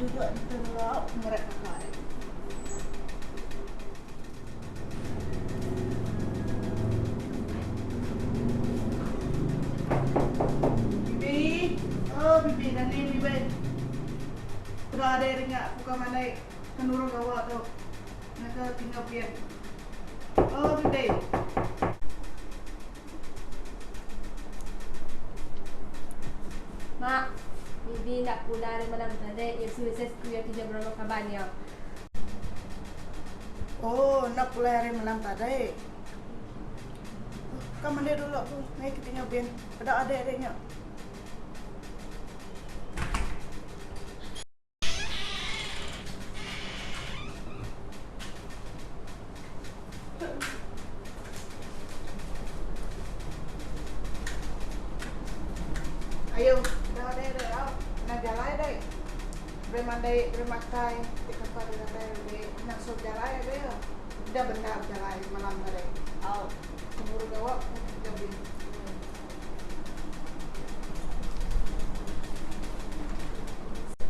Duduk ditu dulu ngerat kakak dek. Bibi, oh bibi dani bibi. Peda adek ringa aku ka mandai ke nurung gawa tu. Ngaga tinggal pin. Oh bibi. Mak, Bibi enda pulai ari malam tadi, iya bisi mesej ku iya ti nya berandau kaban iya. Oh, enda pulai ari malam tadi. Ka mandi dulu aku ngai ke tinggal bin. Peda adik adik nya. Ayo, dah deh deh au. Kena jalai deh. Beri mandi, beri makai, ti kapa deh datai deh. Kena suruh jalai deh. Dah bendar jalai malam tadi. Au. Kemuru gawa lebih.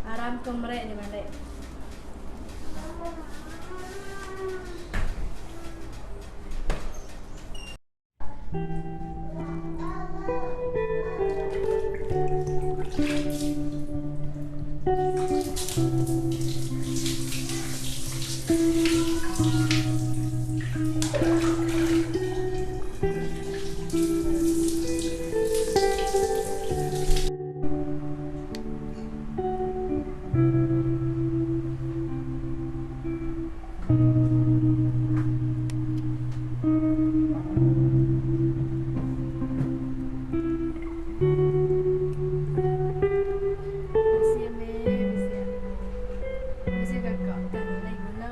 Aram ke meri nya malik. Besia meh besia aku. Besia gaga tang nadai guna.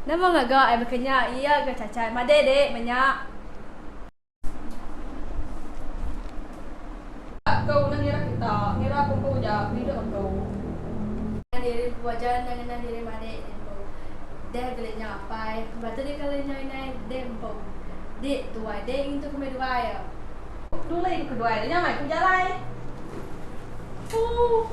Nama ngaga ai baka nya iya ga chachai madai dek menya. Aku enda ngira kita, ngira aku empu ja pengidup aku. Diri empu aja enda ngena diri madik dek empu. Deh geli nya apai, batu dek kali nya indai dek empu. Dek tuai dek ngintu kemai duai iya. Duli ku keduai dek nya mai ku jalai. Ooh.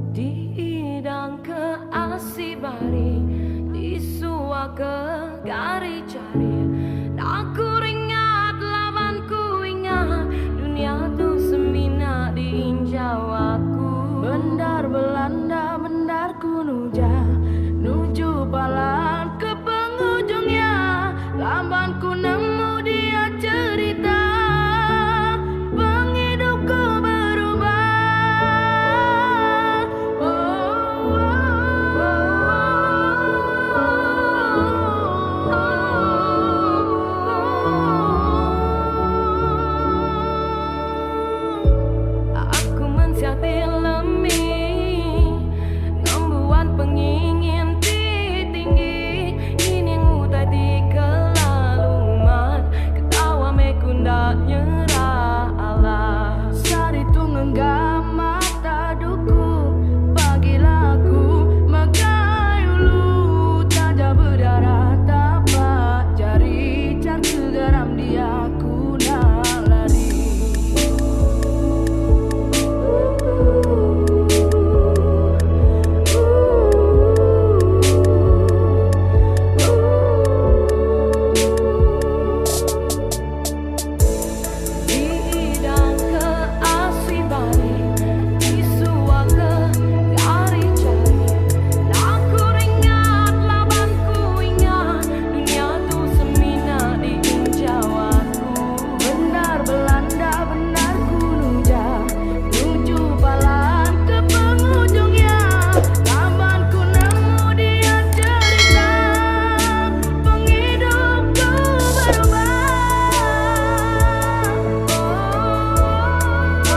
Diidang ke asi bari, disua ke gari.